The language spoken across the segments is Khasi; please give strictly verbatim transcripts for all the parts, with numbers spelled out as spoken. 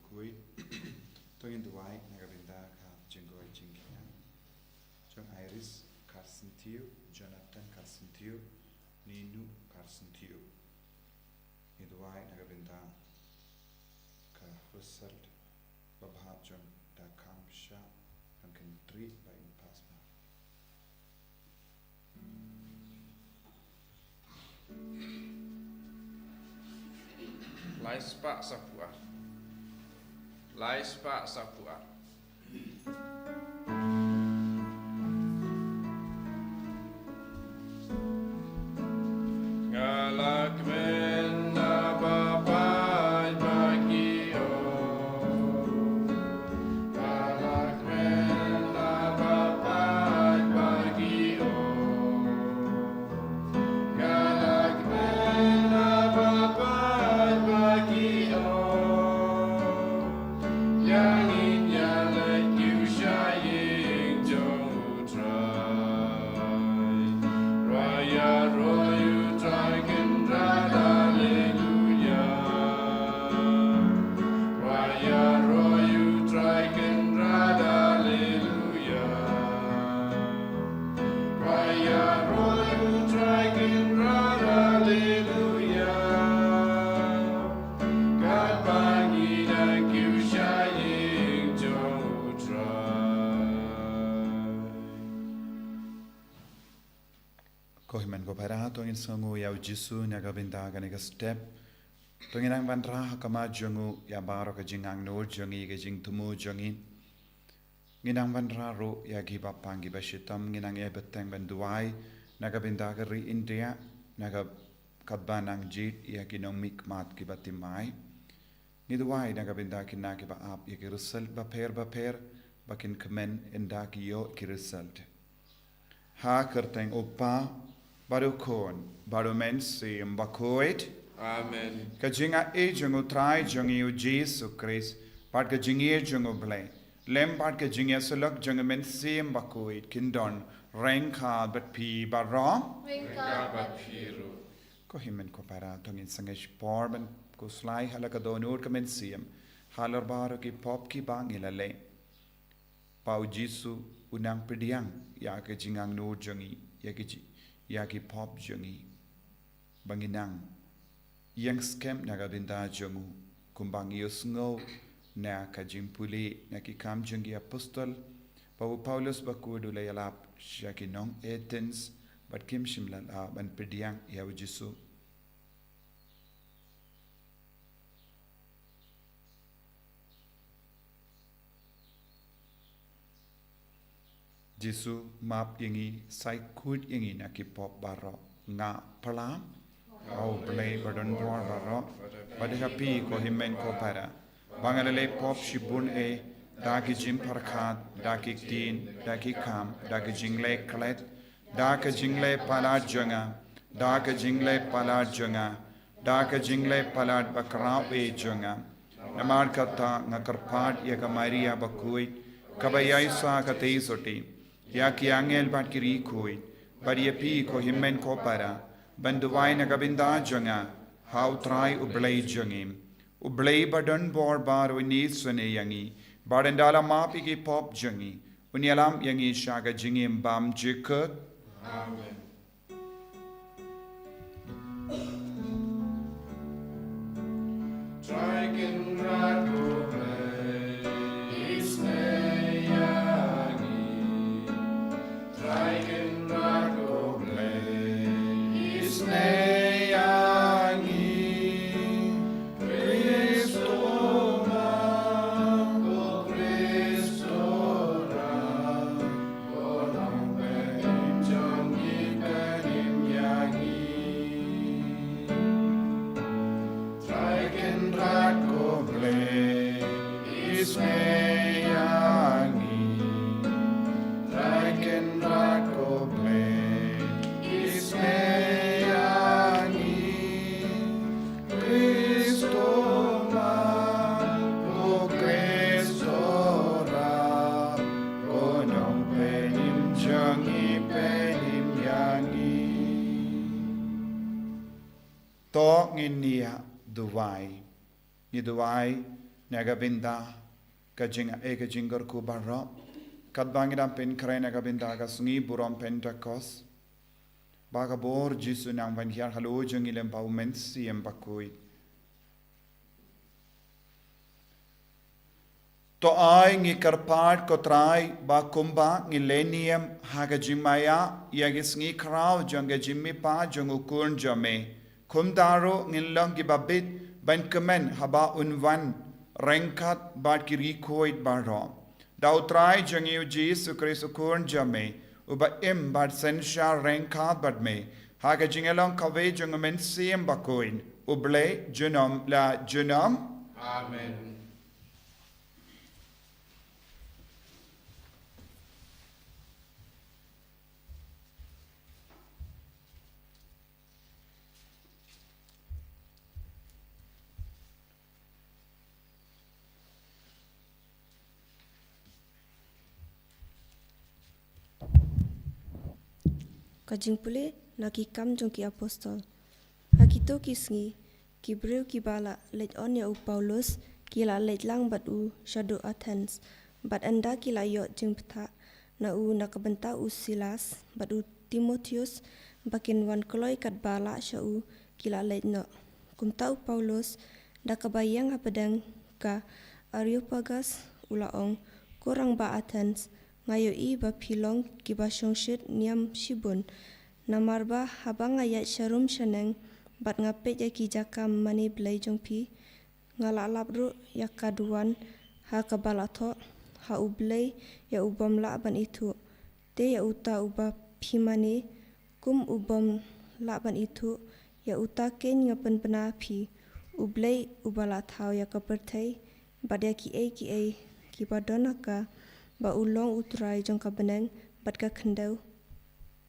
Khuid. To ngin duwai na ka bynta ka jingkhuid jingkhiah jong Iris Kharsyntiew, Jonathan Kharsyntiew, Ninu Kharsyntiew. Ngi duwai na ka bynta ka result babha jong Dakam sha Nongkynrih ba in pass ma. Lai spah saphew ar. Lai spah saphew ar. Nga la kmen na ba paid ba ki ong. Nga la kmen na ba paid ba ki ong. Nga la kmen na ba paid ba ki ong. Ïa ngin ïa leit kiew sha ïing jong U Trai. Rwai ïaroh ïa U Trai Kynrad, Alleluia. Rwai ïaroh ïa U Trai Kynrad, Alleluia. Rwai ïaroh ïa U Trai Kynrad, Alleluia. Katba ngi dang kiew sha ïing jong U Trai. Ko hynmen ko para, to ngin sngewnguh ïa U Jisu na ka bynta kane ka step. To ngin nang wanrah ha khmat jong u ïa baroh ka jingangnud jong ngi, ka jingthmu jong ngi. Ngin nang wanrah ruh ïa ki bapang ki bashitom, ngin nang ïai bteng ban duwai na ka bynta ka ri India, na ka, katba nang jied ïa ki nongmihkhmat ki bathymmai. Ngi duwai na ka bynta ki khynnah ki ba ap ïa ki result bapher bapher, ba kin kmen ynda ki ïoh ki result. Ha ka kyrteng U Kpa, bad U Khun, bad U Mynsiem Bakhuid. Amen. Ka jingaiei jong U Trai jong ngi U Jisu Khrist, bad ka jingïeit jong U Blei, lem bad ka jingïasyllok jong U Mynsiem Bakhuid, kin don ryngkat bad phi baroh. Ryngkat bad phi ruh. Ko hynmen ko para, to ngin sangeh shipor ban khuslai ha la ka dohnud ka mynsiem, halor baroh ki pop kiba ngi la leh. Ba U Jisu un nang pdiang ïa ka jingangnud jong ngi, ïa ki ji-, ïa ki pop jong ngi. Ba ngin nang ïeng skhem na ka bynta jong u, kumba ngi ïohsngew na ka jingpule na Ki Kam jong ki Apostol, ba u Paulus bakhuid u la ïalap sha ki nong Athens, bad kim shym la lah ban pdiang ïa U Jisu. Jisu, map ïa ngi, sai khuid ïa ngi na ki pop baroh. Nga pyrshang ha U Blei badonbor baroh, bad ha phi ko hynmen ko para, ba nga la leh pop shibun eh, da ki jingpyrkhat, da ki ktien, da ki kam, da ki jingleh klet, da ka jingleh palat jong nga, da ka jingleh palat jong nga, da ka jingleh palat bakhraw eh jong nga. Namar kata nga kyrpad ïa ka Maria bakhuid, kaba ïaishah katei sotti, ïa ki angel bad ki riewkhuid, bad ïa phi ko hynmen ko para, ban duwai na ka bynta jong nga ha U Trai U Blei jong ngi. U Blei badonbor baroh un isynei ïa ngi, bad ynda la map ïa ki pop jong ngi, un ïalam ïa ngi sha ka jingim bymjukut. Amen. Trai Kynrad ko Blei, isynei ïa ngi. Trai Kynrad ko Blei, isynei ïa ngi. Khristan, ko Khristan, ko nongpynim jong ngi, pynim ïa ngi. Trai Kynrad ko Blei, isynei ïa ngi. Trai Kynrad ko Blei, isynei ïa ngi. Khristan, ko Khristan, ko nongpynim jong ngi, pynim ïa ngi. To ngin ïa duwai. Ngi duwai ïa ka bynta ka jing, eh, ka jingkyrkhu baroh. Katba ngi dang pynkhreh ïa ka bynta ka sngi burom Pentekost, ba ka bor Jisu nang ban hiar halor jong ngi lem bad u Mynsiem Bakhuid. To ai ngi kyrpad, ko Trai, ba kumba ngi leh niam ha ka jingmaïa ïa ki sngi khraw jong ka jingmihpat jong u Khun jong me, kumta ruh ngin long kiba bit ban kmen haba un wan ryngkat bad ki riewkhuid baroh. Da u Trai jong ngi u Jisu Khrist u Khun jong me, uba im bad synshar ryngkat bad me ha ka jingïalong kawei jong u Mynsiem Bakhuid, U Blei junom la junom. Amen. Ka jingpule na Ki Kam jong ki Apostol. Ha kito ki sngi, ki briew kiba la leit on ïa u Paulus ki la leit lang bad u shaduh Athens, bad ynda ki la ïoh jingbthah na u na ka bynta u Silas bad u Timotheus ba kin wan kloi katba lah sha u, ki la leit noh. Kumta u Paulus, da kaba ïeng hapdeng ka Areopagus, u la ong, Ko rangbah Athens, nga ïohi ba phi long kiba shongshit niam shibun. Namar ba haba nga ïaid sharum shaneng bad nga peit ïa ki jaka mane blei jong phi, nga la lap ruh ïa ka duwan ha kaba la thoh, ha U Blei ïa u bym lah ban ithuh. Te ïa uta uba phi mane kum u bym lah ban ithuh, ïa uta keiñ nga pynbna phi, U Blei uba la thaw ïa ka pyrthei bad ïa kiei kiei kiba don ha ka, ba u long U Trai jong ka bneng bad ka khyndew.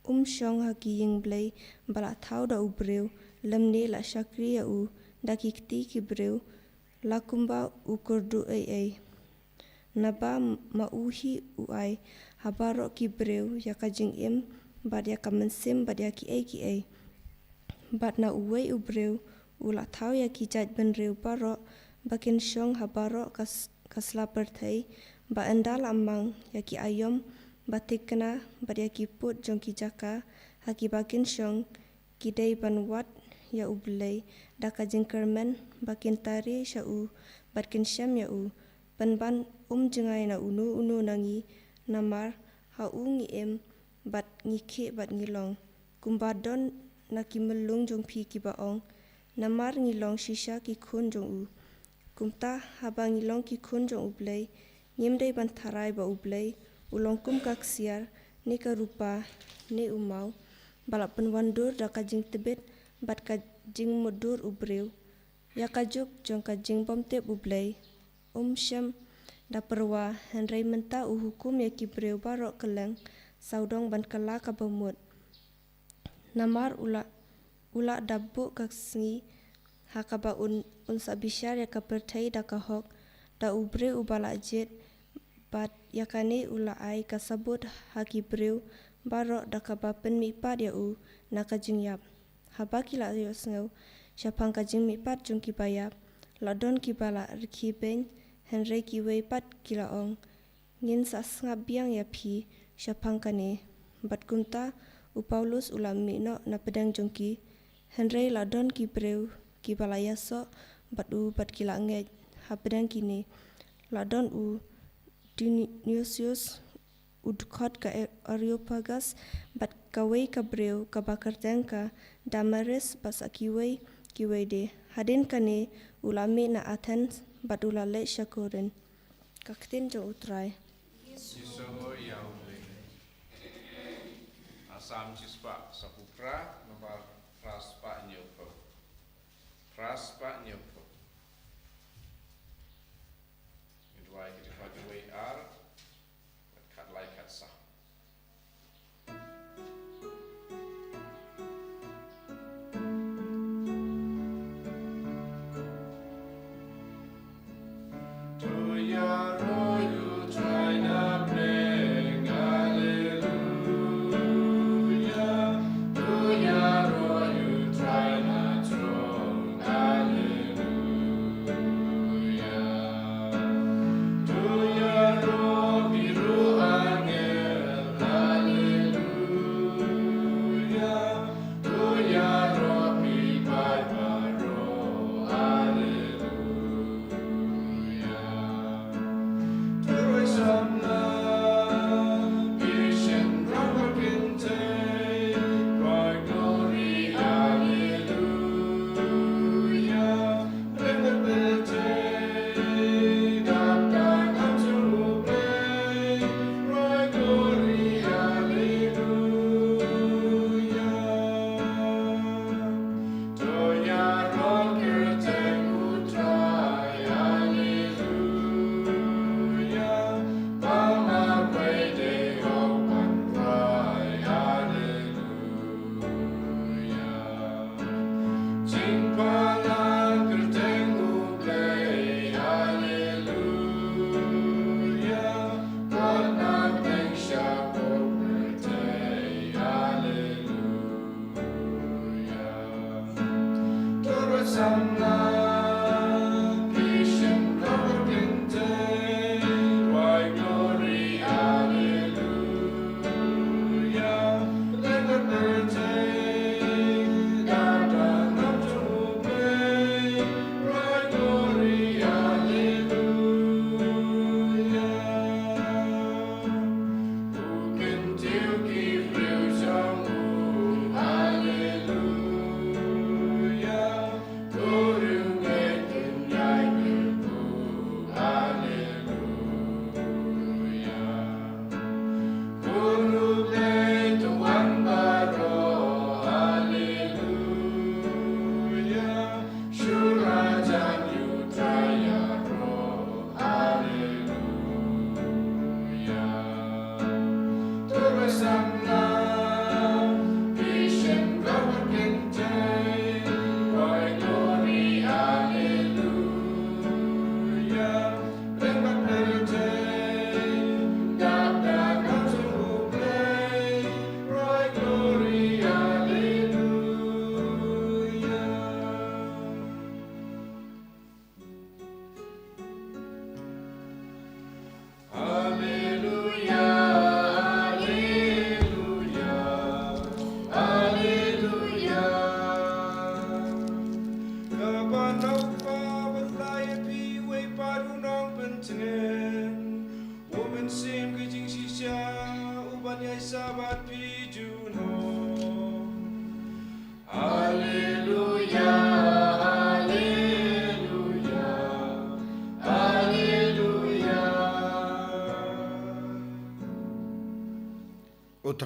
Um shong ha ki ïing blei ba la thaw da u briew, lymne la shakri ïa u da ki kti ki briew, la kumba u kyrduh ei ei. Naba ma u hi u ai ha baroh ki briew ïa ka jingim bad ïa ka mynsiem bad ïa kiei kiei. Bad na uwei u briew u la thaw ïa ki jaitbynriew baroh ba kin shong ha baroh ka s-, ka sla pyrthei, ba ynda la mang ïa ki aïom ba thikna bad ïa ki pud jong ki jaka ha kiba kin shong, ki dei ban wad ïa U Blei da ka jingkyrmen, ba kin tari sha u bad kin shem ïa u. Pynban um jngai na uno uno na ngi, namar ha u ngi im bad ngi khih bad ngi long. Kumba don na ki myllung jong phi kiba ong, namar ngi long shisha ki khun jong u. Kumta haba ngi long ki khun jong U Blei, ngim dei ban tharai ba U Blei u long kum ka ksiar, ne ka rupa, ne u maw, ba la pynwandur da ka jingtbit bad ka jingmutdur u briew. Ïa ka juk jong ka jingbymtip U Blei um shym da pyrwa, hynrei mynta u hukum ïa ki briew baroh kylleng sawdong ban kylla kaba mut. Namar u la, u la da buh ka sngi ha kaba un, un sa bishar ïa ka pyrthei da ka hok, da u briew uba la jied, bad ïa kane u la ai ka sabut ha ki briew baroh da kaba pynmihpat ïa u na ka jingïap. Haba ki la ïohsngew shaphang ka jingmihpat jong kiba ïap, la don kiba la rkhie beiñ, hynrei kiwei pat ki la ong, Ngin sa sngap biang ïa phi shaphang kane. Bad kumta u Paulus u la mih noh na pdeng jong ki, hynrei la don ki briew kiba la ïasoh bad u bad ki la ngeit hapdeng kine. La don u Dionysius u dkhot ka Areopagus, bad kawei ka briew kaba kyrteng ka Damaris, bad sa kiwei kiwei de. Hadien kane u la mih na Athens bad u la leit sha Korinth. Ka ktien jong U Trai. Ïa U Blei. Salm shispah saw phew phra, nambar phra spah hynñiew phew. Phra spah hynñiew phew. Ngi duwai ki dkhot wei ar, khatlai khatsaw.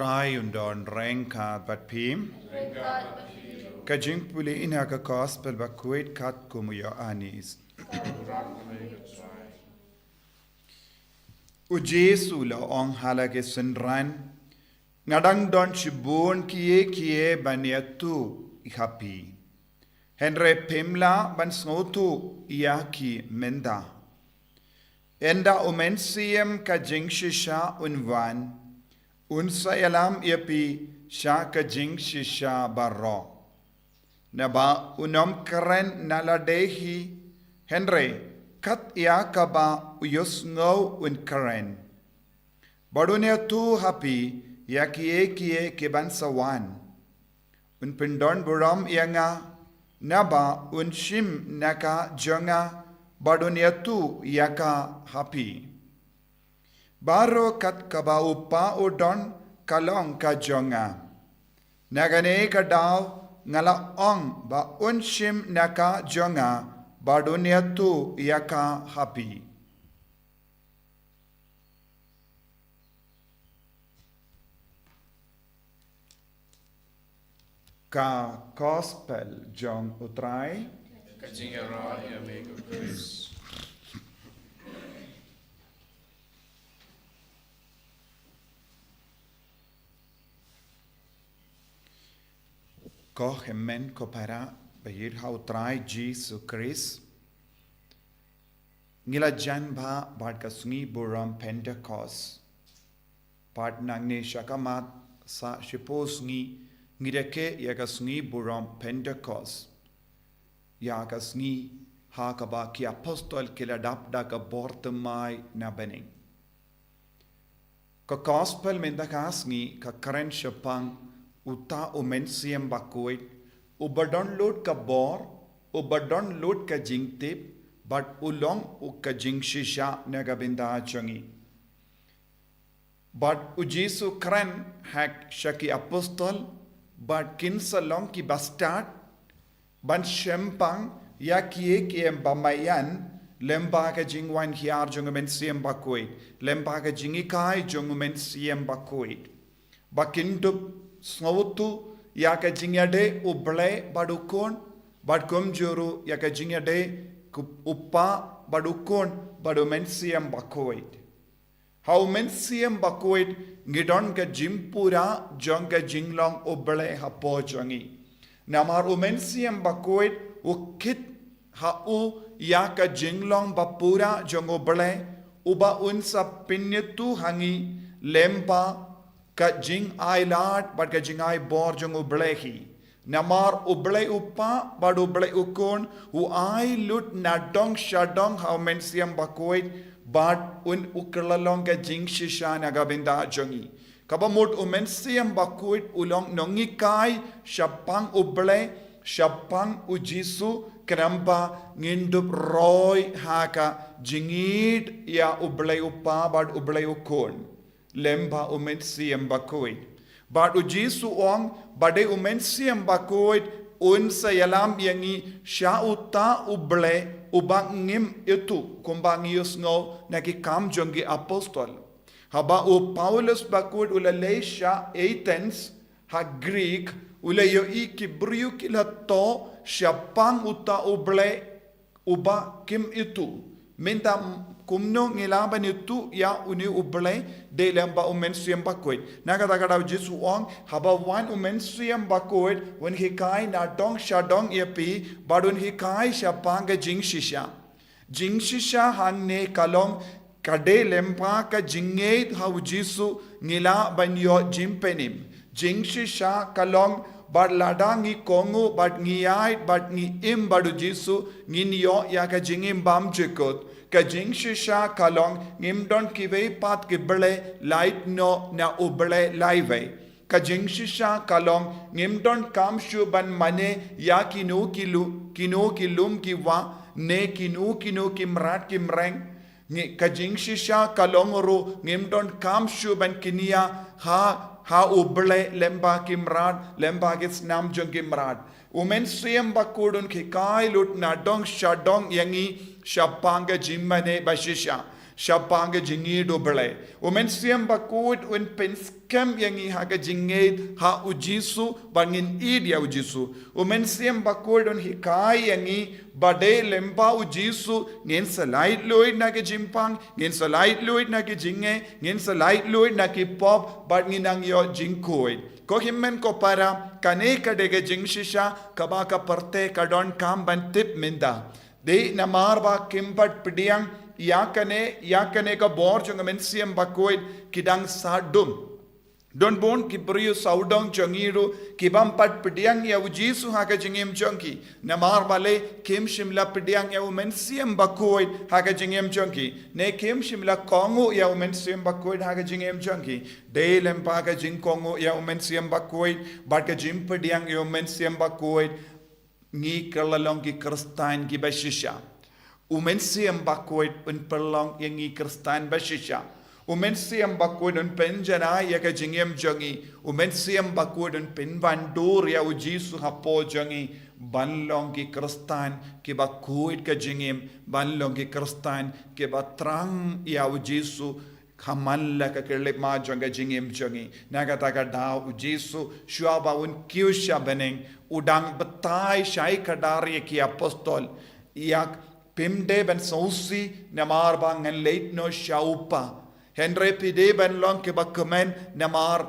Trai un don ryngkat bad phi. Ka jingpule na ka Gospel bakhuid katkum u Ïoannis. U Jisu u la ong ha la ki synran, nga dang don shibun kiei kiei ban ïathuh ha phi. Hynrei phim lah ban sngewthuh ïa ki mynta. Ynda u Mynsiem ka jingshisha un wan, un sa ïalam ïa phi sha ka jingshisha baroh. Naba un ym kren na lade hi, hynrei kat ïa kaba u ïohsngew un kren. Bad un ïathuh ha phi ïa kiei kiei kiban sa wan. Un pyndon burom ïa nga, naba un shim na ka jong nga, bad un ïathuh ïa ka ha phi. Baroh kat kaba u Kpa u don ka long ka jong nga. Na kane ka daw nga la ong ba un shim na ka jong nga, bad un ïathuh ïa ka ha phi. Ka Gospel jong u Trai. Ka jingïaroh ïa me ko Khrist. Ko hynmen ko para ba ïeit ha u Trai Jisu Khrist. Ngi la jan bha bad ka sngi burom Pentekost. Bad nangne sha khmat sa shiphew sngi ngi rakhe ïa ka sngi burom Pentekost. Ïa ka sngi ha kaba ki apostol ki la dap da ka bor thymmai na bneng. Ka Gospel mynta ka sngi ka kren shaphang uta u Mynsiem Bakhuid, uba don lut ka bor, uba don lut ka jingtip, bad u long u ka jingshisha na ka bynta jong ngi. Bad u Jisu kren ha sha ki apostol, bad kin sa long ki bastad, ban shemphang ïa kiei kiei ba ma ïan, lyngba ka jingwan hiar jong u Mynsiem Bakhuid, lyngba ka jinghikai jong u Mynsiem Bakhuid. Ba kin dup sngewthuh ïa ka jingïadei u Blei bad u Khun, bad kumjuh ruh ïa ka jingïadei u Kpa bad u Khun bad u Mynsiem Bakhuid. Ha u Mynsiem Bakhuid ngi don ka jingpura jong ka jinglong u Blei hapoh jong ngi. Namar u Mynsiem Bakhuid u kit ha u ïa ka jinglong ba pura jong u Blei, uba un sa pynïathuh ha ngi lyngba ka jingailad bad ka jingai bor jong u Blei hi. Namar u Blei u Kpa bad u Blei u Khun u ai lut na dong sha dong ha u Mynsiem Bakhuid, bad un u kylla long ka jingshisha na ka bynta jong ngi. Kaba mut u Mynsiem Bakhuid u long nonghikai shaphang u Blei, shaphang u Jisu, khnang ba ngin dup roi ha ka jingïeit ïa u Blei u Kpa bad u Blei u Khun. Lyngba u Mynsiem Bakhuid. Bad u Jisu u ong, ba dei u Mynsiem Bakhuid un sa ïalam ïa ngi sha uta u Blei uba ngim ithuh, kumba ngi ïohsngew na ki Kam jong ki Apostol. Haba u Paulus bakhuid u la leit sha Athens ha Greek, u la ïohi ki briew ki la thoh shaphang uta u Blei uba kim ithuh. Mynta kumno ngi lah ban ithuh ïa une u Blei? Dei lyngba u Mynsiem Bakhuid. Na kata ka daw u Jisu u ong, haba wan u Mynsiem Bakhuid un hikai na dong sha dong ïa phi, bad un hikai shaphang ka jingshisha. Jingshisha hangne ka long ka dei lyngba ka jingngeit ha u Jisu ngi lah ban ïoh jingpynim. Jingshisha ka long bad lada ngi kohnguh bad ngi ïaid bad ngi im bad u Jisu ngin ïoh ïa ka jingim bymjukut. Ka jingshisha ka long ngim don kiwei pat ki Blei, lait noh na u Blei laiwei. Ka jingshisha ka long ngim don kam shuh ban mane ïa kino ki lu-, kino ki lum ki wah, ne kino kino ki mrad ki mreng. Ngi, ka jingshisha ka long ruh ngim don kam shuh ban kñia ha, ha u Blei lyngba ki mrad, lyngba ki snam jong ki mrad. U Mynsiem Bakhuid un hikai lut na dong sha dong ïa ngi shaphang ka jingmane bashisha. shaphang ka jingïeit U Blei. U Mynsiem Bakhuid un pynskhem ïa ngi ha ka jingïeit ha U Jisu, ba ngin ïeit ïa U Jisu. U Mynsiem Bakhuid un hikai ïa ngi ba dei lyngba U Jisu ngin sa laitluid na ka jingpang, ngin sa laitluid na ka jingeh, ngin sa laitluid na ki pop, bad ngin nang ïoh jingkhuid. Ko hynmen ko para, kane ka dei ka jingshisha kaba ka pyrthei ka donkam ban tip mynta. Dei namar ba kim pat pdiang ïa kane, ïa kane ka bor jong U Mynsiem Bakhuid, ki dang sahdum. Don bun ki briew sawdong jong ngi ruh ki bym pat pdiang ïa U Jisu ha ka jingim jong ki. Namar balei? Kim shym la pdiang ïa U Mynsiem Bakhuid ha ka jingim jong ki. Ne kim shym la kohnguh ïa U Mynsiem Bakhuid ha ka jingim jong ki. Dei lyngba ka jingkohnguh ïa U Mynsiem Bakhuid bad ka jingpdiang ïa U Mynsiem Bakhuid, ngi kylla long ki Khristan kiba shisha. U Mynsiem Bakhuid un pynlong ïa ngi Khristan ba shisha. U Mynsiem Bakhuid un pynjanai ïa ka jingim jong ngi. U Mynsiem Bakhuid un pynwandur ïa U Jisu hapoh jong ngi, ban long ki Khristan kiba khuid ka jingim, ban long ki Khristan kiba thrang ïa U Jisu ha man la ka khyllipmat jong ka jingim jong ngi. Na kata ka daw U Jisu, shuwa ba un kiew sha bneng, u dang batai shai kdar ïa ki apostol, ïa, phim dei ban sngewsih namar ba ngan leit noh sha U Kpa. Hynrei phi dei ban long kiba kmen namar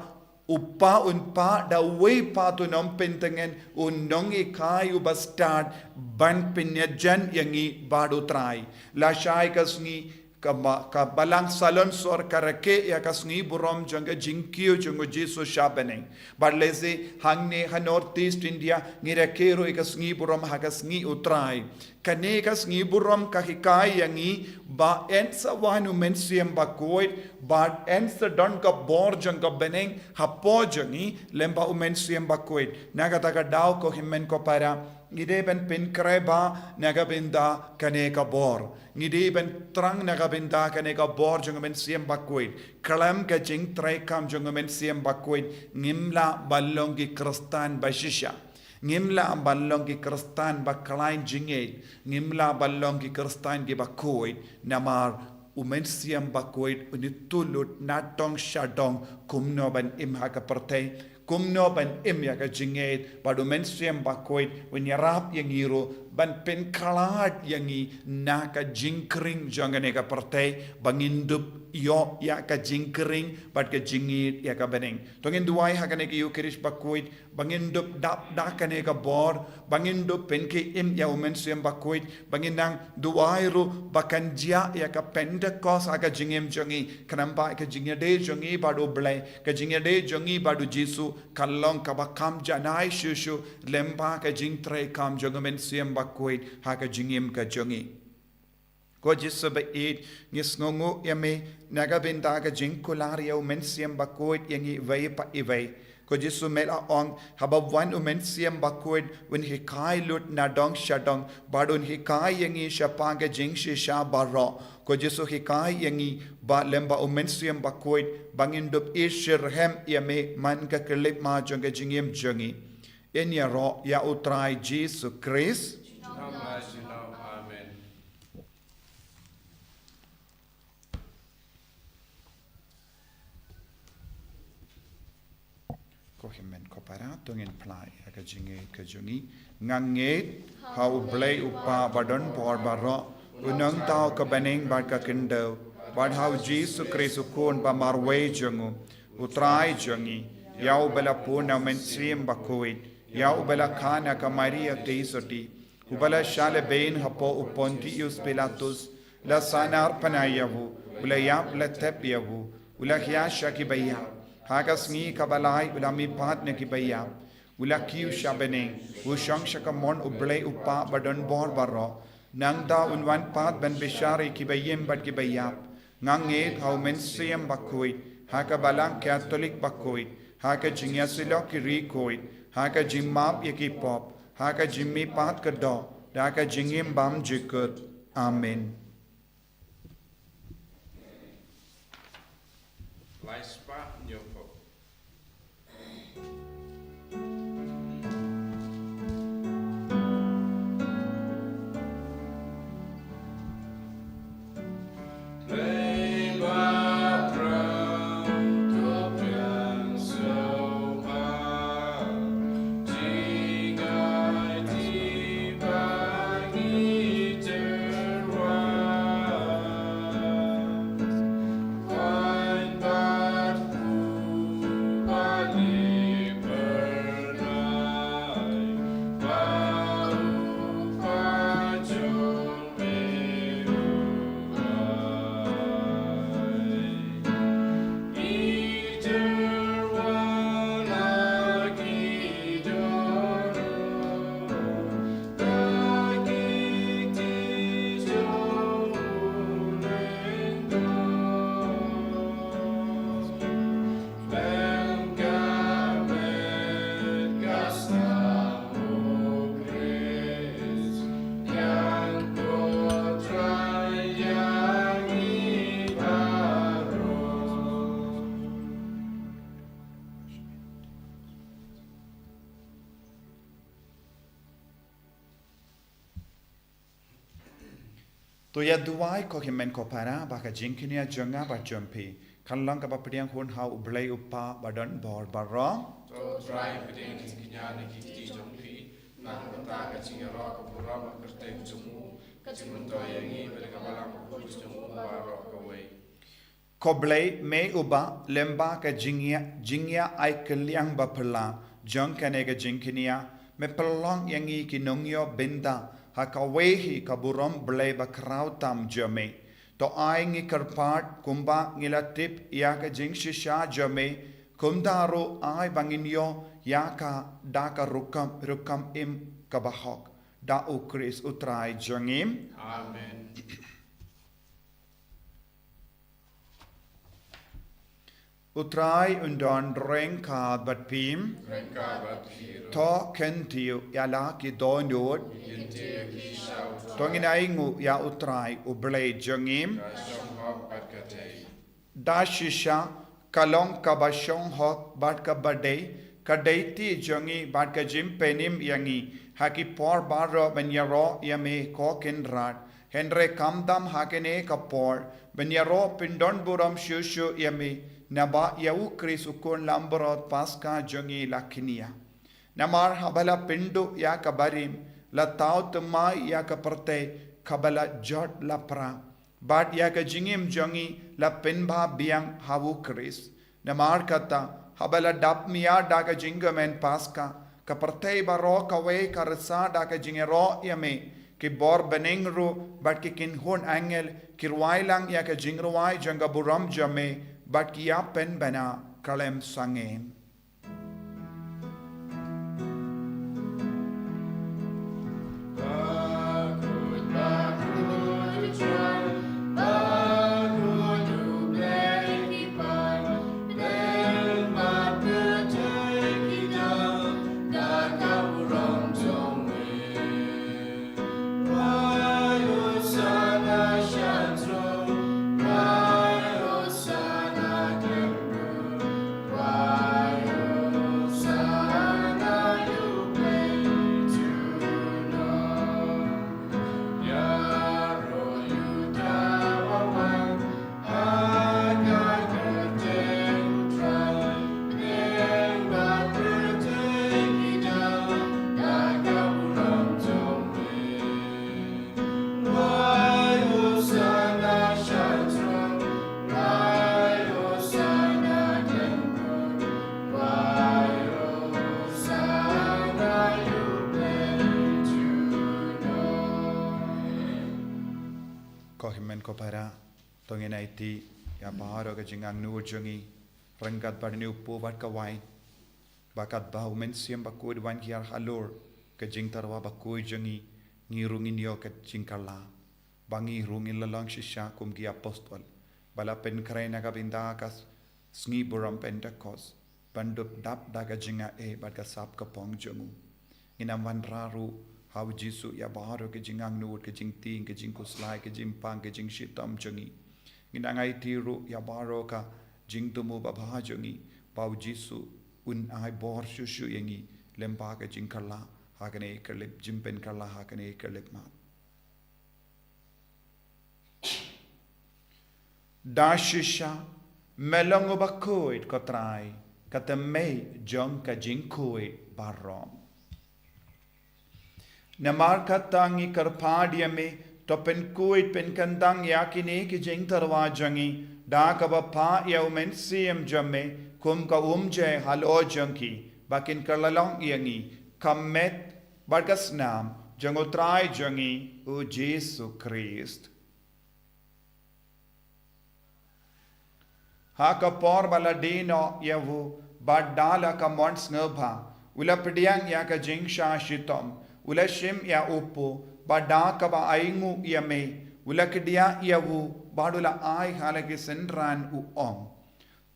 U Kpa un pah da uwei pat u nongpyntngen, u nonghikai uba stad, ban pynïajan ïa ngi bad U Trai. Lashai ka sngi, ka ba-, ka balang salonsor ka rakhe ïa ka sngi burom jong ka jingkiew jong U Jisu sha bneng. Bad lehse hangne ha North East India ngi rakhe ruh ïa ka sngi burom ha ka sngi U Trai. Kane ka sngi burom ka hikai ïa ngi ba yn sa wan U Mynsiem Bakhuid, bad yn sa don ka bor jong ka bneng hapoh jong ngi lyngba U Mynsiem Bakhuid. Na kata ka daw ko hynmen ko para, ngi dei ban pynkhreh bha na ka bynta kane ka bor. Ngi dei ban thrang na ka bynta kane ka bor jong U Mynsiem Bakhuid. Khlem ka jingtrei kam jong U Mynsiem Bakhuid, ngim lah ban long ki Khristan ba shisha. Ngim lah ban long ki Khristan ba khlaiñ jingngeit. Ngim lah ban long ki Khristan kiba khuid. Namar U Mynsiem Bakhuid un ïathuh lut na dong sha dong kumno ban im ha ka pyrthei, kumno ban im ïa ka jingngeit, bad U Mynsiem Bakhuid un ïarap ïa ngi ruh ban pynkhlad ïa ngi na ka jingkhring jong kane ka pyrthei, ba ngin dup ïoh ïa ka jingkhring bad ka jingïeit ïa ka bneng. To ngin duwai ha kane ka Ïukharist Bakhuid, ba ngin dup dap da kane ka bor, ba ngin dup pynkhie im ïa U Mynsiem Bakhuid, ba ngin nang duwai ruh ba kan jia ïa ka Pentekost ha ka jingim jong ngi, khnang ba ka jingïadei jong ngi bad U Blei, ka jingïadei jong ngi bad U Jisu, kan long kaba kham janai shuh shuh lyngba ka jingtrei kam jong U Mynsiem Bakhuid ha ka jingim ka jong ngi. Ko Jisu ba ïeit, ngi sngewnguh ïa me na ka bynta ka jingkular ïa U Mynsiem Bakhuid ïa ngi iwei pa iwei. Ko Jisu me la ong, haba wan U Mynsiem Bakhuid un hikai lut na dong sha dong, bad un hikai ïa ngi shaphang ka jingshisha baroh. Ko Jisu hikai ïa ngi ba lyngba U Mynsiem Bakhuid ba ngin dup ïeit shitrhem ïa me man ka khyllipmat jong ka jingim jong ngi. Yn ïaroh ïa U Trai Jisu Khrist. Amen. Ko hynmen ko para, to ngin phla ïa ka jingngeit ka jong ngi. Nga ngeit ha U Blei U Kpa ba don bor baroh, u nongthaw ka bneng bad ka khyndew, bad ha U Jisu Khrist U Khun ba marwei jong u, U Trai jong ngi, ïa uba la pun na U Mynsiem Bakhuid, ïa uba la kha na ka Maria Theisotti, uba la shah lehbeiñ hapoh u Pontius Pilatus, la sahnarphna ïa u, u la ïap la thep ïa u, u la hiar sha ki baïap, ha ka sngi kaba lai u la mihpat na ki baïap, u la kiew sha bneng, u shong sha kamon U Blei U Kpa ba don bor baroh. Nangta un wan pat ban bishar ïa ki baïm bad ki baïap. Nga ngeit ha U Mynsiem Bakhuid, ha ka Balang Katholik bakhuid, ha ka jingïasyllok ki riewkhuid, ha ka jingmap ïa ki pop, ha ka jingmihpat ka doh, da ka jingim bymjukut. Amen. To ïa duwai ko hynmen ko para, ba ka jingkñia jong nga bad jong phi kan long kaba pdiang hun ha U Blei U Kpa ba don bor baroh. To Trai, pdiang jingkñia na ki kti jong phi, na ka bynta ka jingïaroh ka burom bad kyrteng jong u, ka jingmyntoi ïa ngi bad ka balang bakhuid jong u baroh kawei. Ko Blei, me uba lyngba ka jingïa, jingïa ai kylliang ba phylla jong kane ka jingkñia, me pynlong ïa ngi ki nongïoh bynta ha kawei hi ka burom Blei ba khraw tam jong me. To ai ngi kyrpad kumba ngi la tip ïa ka jingshisha jong me, kumta ruh ai ba ngin ïoh ïa ka da ka rukom, rukom im kaba hok. Da U Khrist U Trai jong ngi. Amen. U Trai un don ryngkat bad phi. Ryngkat bad phi ruh. To kyntiew ïa la ki dohnud. Kyntiew ïa ki sha U Trai. To ngin ainguh ïa U Trai U Blei jong ngi. Ka shong hok bad ka dei. Da shisha ka long kaba shong hok bad kaba dei, ka dei ti jong ngi bad ka jingpynim ïa ngi ha ki por baroh ban ïaroh ïa me ko Kynrad. Hynrei khamtam ha kane ka por ban ïaroh pyndon burom shuh shuh ïa me, naba ïa U Khrist U Khun Langbrot Paskha jong ngi la kñia. Namar haba la pynduh ïa ka barim, la thaw thymmai ïa ka pyrthei kaba la jot lapra, bad ïa ka jingim jong ngi la pynbha biang ha U Khrist. Namar kata, haba la dap mia da ka jingkmen Paskha, ka pyrthei baroh kawei ka rsa da ka jingïaroh ïa me, ki bor bneng ruh bad ki kynhun angel ki rwai lang ïa ka jingrwai jong ka burom jong me, bad ki ïa pynbna khlem sangeh. Ko hynmen ko para, to ngin aiti ïa baroh ka jingangnud jong ngi ryngkat bad une u kpu bad ka wai. Ba katba U Mynsiem Bakhuid u wan hiar halor ka jingtyrwa bakhuid jong ngi, ngi ruh ngin ïoh ka jingkylla. Ba ngi ruh ngin la long shisha kum ki apostol ba la pynkhreh na ka bynta ka sngi burom Pentekost, ban dup dap da ka jingaiei bad ka sap ka phong jong u. Ngin ym wanrah ruh ha U Jisu ïa baroh ka jingangnud, ka jingtieng, ka jingkhuslai, ka jingpang, ka jingshitom jong ngi. Ngin nang aiti ruh ïa baroh ka jingthmu babha jong ngi, ba U Jisu un ai bor shuh shuh ïa ngi lyngba ka jingkylla ha kane ka lip, jingpynkylla ha kane ka lip mat. Da shisha, me long uba khuid ko Trai, ka thymmei jong ka jingkhuid baroh. Namar kata ngi kyrpad ïa me, to pynkhuid pynkyntang ïa kine ki jingtyrwa jong ngi da kaba phah ïa U Mynsiem jong me kum ka umjai halor jong ki, ba kin kylla long ïa ngi ka met bad ka snam jong U Trai jong ngi U Jisu Khrist. Ha ka por ba la die noh ïa u, bad da la ka mon sngewbha, u la pdiang ïa ka jingshah shitom, u la shim ïa u kpu, bad da kaba ainguh ïa me, u la kdiah ïa u, bad u la ai ha la ki synran, u ong: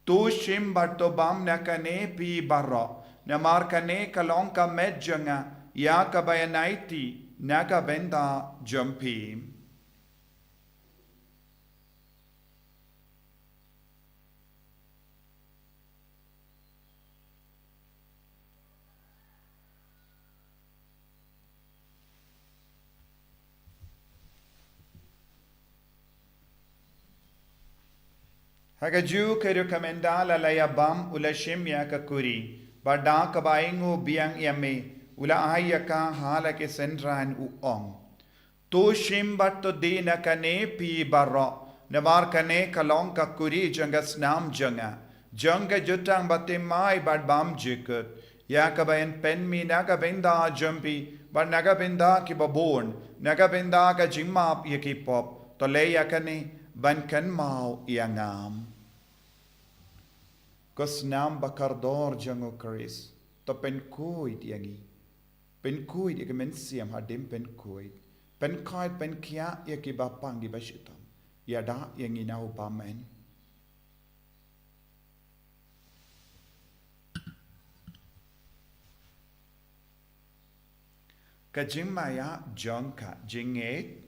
To shim bad to bam na kane phi baroh, namar kane ka long ka met jong nga, ïa kaba ïa aiti na ka bynta jong phi. Ha kajuh ka rukom ynda la la ïa bam u la shim ïa ka kuri, bad da kaba ainguh biang ïa me, u la ai ïa ka ha la ki synran u ong: To shim bad to die na kane phi baroh, namar kane ka long ka kuri jong ka snam jong nga, jong ka jutang bathymmai bad bymjukut. Ïa kaba yn pynmih na ka bynta jong phi, bad na ka bynta kiba bun, na ka bynta ka jingmap ïa ki pop, to leh ïa kane ban kynmaw ïa nga. Ka snam ba kordor jong u Khrist, to pynkhuid ïa ngi. Pynkhuid ïa ka mynsiem hadien pynkhuid. Pynkhuid pynkhiah ïa kiba pang kiba shitom. Ïada ïa ngi na u bymman. Ka jingmaïa jong ka jingngeit.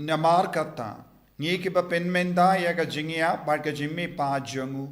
Namar kata, ngi kiba pynmynta ïa ka jingïap bad ka jingmihpat jong u,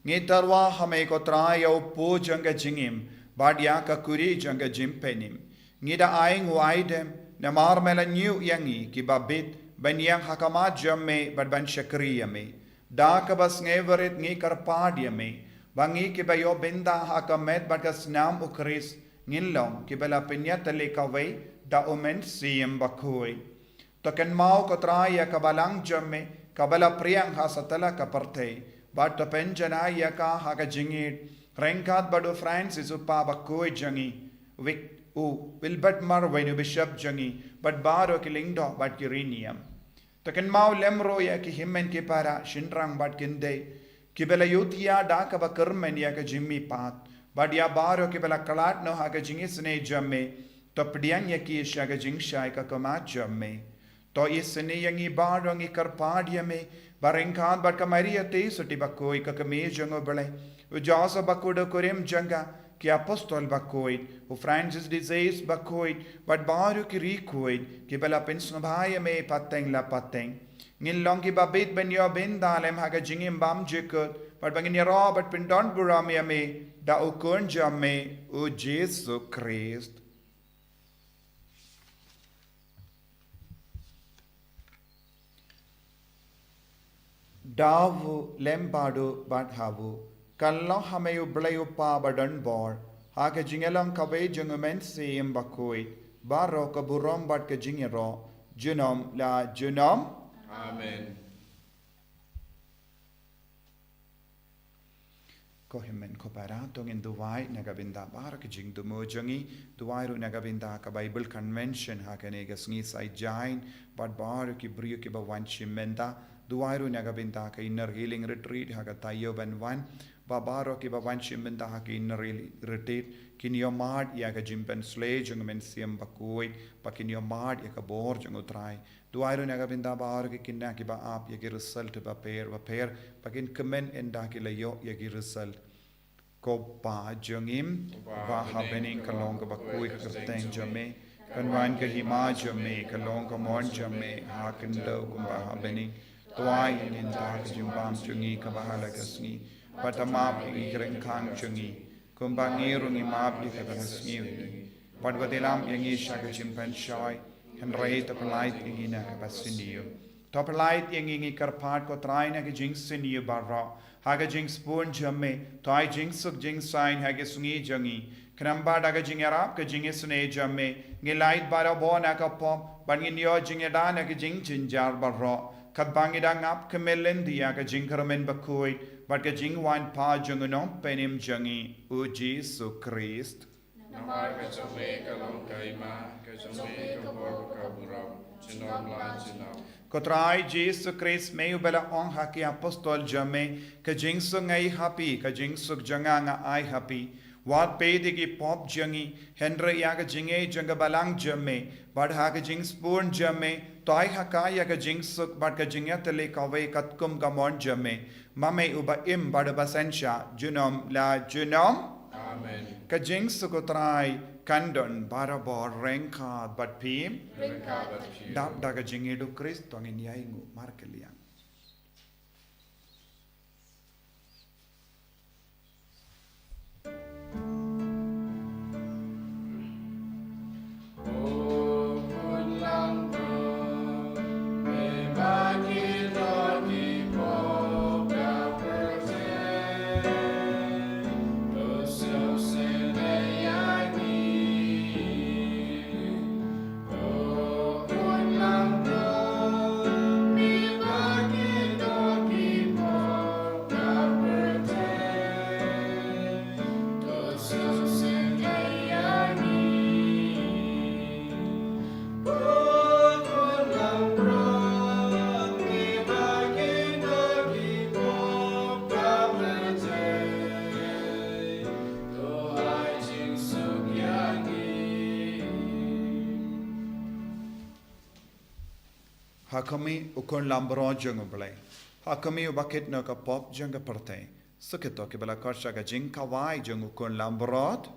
ngi tyrwa ha me ko Trai ïa u pud jong ka jingim, bad ïa ka kuri jong ka jingpynim. Ngi da ainguh aidem, namar me la ñiew ïa ngi kiba bit, ban ïeng ha khmat jong me, bad ban shakri ïa me. Da kaba sngewrit ngi kyrpad ïa me, ba ngi kiba ïoh bynta ha ka met bad ka snam u Khrist, ngin long kiba la pynïatylli kawei da u Mynsiem Bakhuid. To kynmaw ko Trai ïa ka balang jong me, kaba la phriang ha satlak ka pyrthei, bad to pynjanai ïa ka ha ka jingïeit, ryngkat bad u Francis u Kpa Bakhuid jong ngi, Vic-, u Wilbert Marwein u Bishop jong ngi, bad baroh ki lyngdoh bad ki riewniam. To kynmaw lem ruh ïa ki hynmen ki para, shynrang bad kynthei, kiba la ïohthiah da kaba kyrmen ïa ka jingmihpat, bad ïa baroh kiba la khlad noh ha ka jingisynei jong me, to pdiang ïa ki sha ka jingshai ka khmat jong me. To isynei ïa ngi baroh, ngi kyrpad ïa me, ba ryngkat bad ka Maria Theisotti Bakhuid ka kmie jong u Blei, u Joseph Bakhuid u kurim jong ka, ki apostol bakhuid, u Francis de Sales Bakhuid, bad baroh ki riewkhuid, kiba la pynsngewbha ïa me pateng la pateng, ngin long kiba bit ban ïoh bynta lem ha ka jingim bymjukut, bad ba ngin ïaroh bad pyndonburom ïa me, da u Khun jong me, u Jisu Khrist. Da u lem bad u bad ha u, ka long ha me u Blei u Kpa badonbor, ha ka jingïalong kawei jong u Mynsiem Bakhuid, baroh ka burom bad ka jingïaroh, junom la junom. Amen. Ko hynmen ko para, to ngin duwai na ka bynta baroh ki jingthmu jong ngi, duwai ruh na ka bynta ka Bible Convention ha kane ka sngi Saitjaiñ, bad baroh ki briew kiba wan shim bynta, duwai ruh na ka bynta ka Inner Healing Retreat ha ka taïew ban wan, ba baroh kiba wan shim bynta ha ka Inner Healing Retreat, kin ïohmad ïa ka jingpynsleh jong u Mynsiem Bakhuid, ba kin ïohmad ïa ka bor jong u Trai. Duwai ruh na ka bynta baroh ki khynnah kiba ap ïa ki result bapher bapher, ba kin kmen ynda ki la ïoh ïa ki result. Ko Kpa jong ngi, ba ha bneng, ka long kaba khuid ka kyrteng jong me, kan wan ka hima jong me, ka long ka mon jong me, ha khyndew kumba ha bneng. To ai ïa ngi mynta ka jingbam jong ngi kaba ha la ka sngi, bad to map ïa ngi ki ryngkang jong ngi, kumba ngi ruh ngi map ïa kiba la sniew ïa ngi. Bad wat ïalam ïa ngi sha ka jingpynshoi, hynrei to pyllait ïa ngi na kaba sniew. To pyllait ïa ngi, ngi kyrpad ko Trai, na ka jingsniew baroh, ha ka jingsbun jong me, to ai jingsuk jingsaiñ ha ka sngi jong ngi. Khnang ba da ka jingïarap ka jingisynei jong me, ngin lait barabor na ka pop, bad ngin ïoh jingïada na ka jingjynjar baroh, katba ngi dang ap khmih lynti ïa ka jingkyrmen bakhuid, bad ka jingwan pat jong u Nongpynim jong ngi, u Jisu Khrist. Namar ka jong me ka long ka hima, ka jong me ka bor, ka burom, junom la junom. Ko Trai Jisu Khrist, me uba la ong ha ki apostol jong me, ka jingsuk nga ai ha phi, ka jingsuk jong nga nga ai ha phi. Wat peit ïa ki pop jong ngi, hynrei ïa ka jingngeit jong ka balang jong me, bad ha ka jingspun jong me, to ai ha ka ïa ka jingsuk bad ka jingïatylli kawei katkum ka mon jong me, ma me uba im bad uba synshar junom la junom. Amen. Ka jingsuk U Trai kan don barabor ryngkat bad phi. Ryngkat bad phi. Dap da ka jingïeit U Khrist to ngin ïai nguh markylliang. Ha khmih, U Khun Langbrot jong U Blei. Ha khmih, uba kit noh ïa ka pop jong ka pyrthei. Sa kito kiba la khot sha ka jingkhawai jong U Khun Langbrot.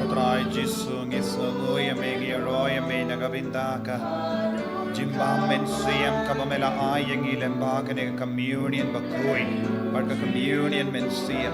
Trai Jisu, ngi sngewnguh ïa me, ngi ïaroh ïa me na ka bynta ka jingbam mynsiem kaba me la ai ïa ngi lyngba kane ka communion bakhuid bad ka communion mynsiem.